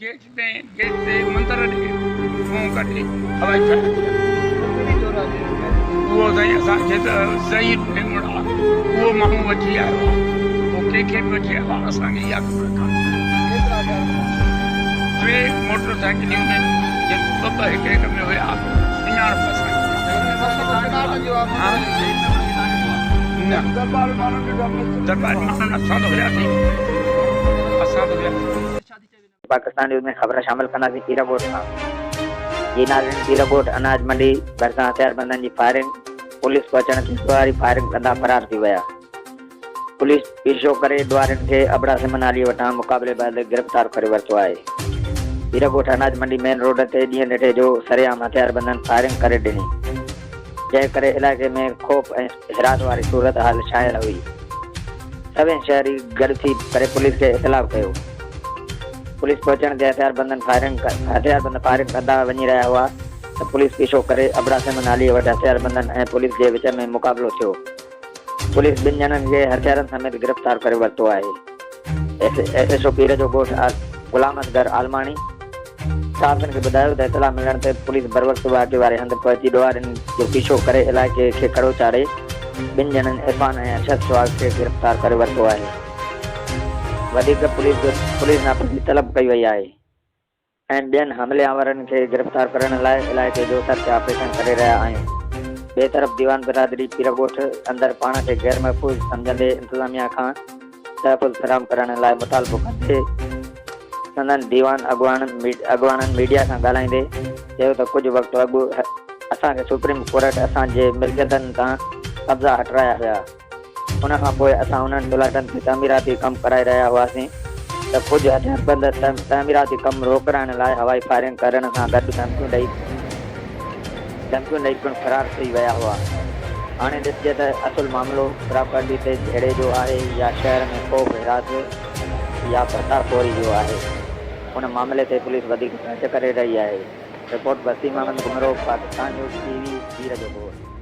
Gate ۾ gate تي مندر ڏي منهن ڪڍي هوائي فائر ٿيا. اهو سائين اسان کي ته ظهير ميمڻ آ اهو ماڻهو وٺي آيو آ پوء ڪنهن کي به وٺي آيو آ اسان کي اها خبر ڪانهي. ٽي موٽر سائيڪليون آهن جيڪو ٻه ٻه هڪ هڪ ۾ هيا سڃاڻپ اسان کي ڪانهي. نه درٻاري ماڻهن اسان ته هياسين اسان ته هياسين. پاڪستان نيوز ۾ خبر شامل ڪنداسين پيرڳوٺ کان جي ناظرين پيرڳوٺ اناج منڊي ڀرسان هٿياربندن جي فائرنگ پوليس پهچڻ تي ڏوهاري فائرنگ ڪندا فرار ٿي ويا پوليس پيشو ڪري ڏوهارين کي ابڙا سمن علي وٽان مقابلي بعد گرفتار ڪري ورتو آهي پيرڳوٺ اناج منڊي مين روڊ تي ڏينهن ڏٺي جو سرعام هٿياربندن فائرنگ ڪري ڏني جنهن ڪري علائقي ۾ خوف ۽ هراس واري صورتحال ڇانيل هئي. سوين شهري گڏ ٿي ڪري پوليس کي اطلاع ڪيو. پوليس پهچڻ تي هٿياربندن فائرنگ هٿياربند فائرنگ ڪندا وڃي رهيا هئا ته پوليس پيڇو ڪري ابڙا سيمن علي وٽ هٿياربندن ۽ پوليس جي وچ ۾ مقابلو ٿيو. پوليس ٻن ڄڻن کي هٿيارن سميت گرفتار ڪري ورتو آهي. ايس ايڇ او پير جو ڳوٺ غلام اصغر عالماڻي صحافين کي ٻڌايو ته اطلاع ملڻ تي پوليس بروقت واقعي واري هنڌ پهچي ڏوهارين جو پيڇو ڪري علائقي کي ڪڙو چاڙهي ٻن ڄڻن عرفان ۽ ارشد سهاڳ کي گرفتار ڪري ورتو آهي. وڌيڪ پوليس جو پوليس ناپذير طلب ڪئي وئي آهي ۽ ٻين حملي آورن کي گرفتار ڪرڻ لاء علائقي جو سرچ آپريشن ڪري رهيا آهيون. ٻئي طرف ديوان برادري پيرڳوٺ اندر پاڻ کي غير محفوظ سمجهندي انتظاميا کان تحفظ فراهم ڪرڻ لاء مطالبو ڪندي سندن ديوان اڳواڻن ميڊيا سان ڳالهائيندي چيو ته ڪجهه وقت اڳ اسان کي سپريم ڪورٽ اسان جي ملڪيتن تان قبضا هٽرايا هيا ان کان پوء اسان انهن پلاٽن تي تعميراتي ڪم ڪرائي رهيا هئاسين ته ڪجهه هٿياربند تعميراتي ڪم روڪرائڻ لاء هوائي فائرنگ ڪرڻ سان گڏ ڌمڪيون ڏئي ڌمڪيون ڏئي پڻ فرار ٿي ويا هئا. هاڻي ڏسجي ته اصل معاملو پراپرٽي تي جهيڙي جو آهي يا شهر ۾ خوف هراس يا ڀتا خوري جو آهي. ان معاملي تي پوليس وڌيڪ جاچ ڪري رهي آهي. Report Waseem Ahmed Ghumro, Pakistan news T V, Pir جو ڳوٺ.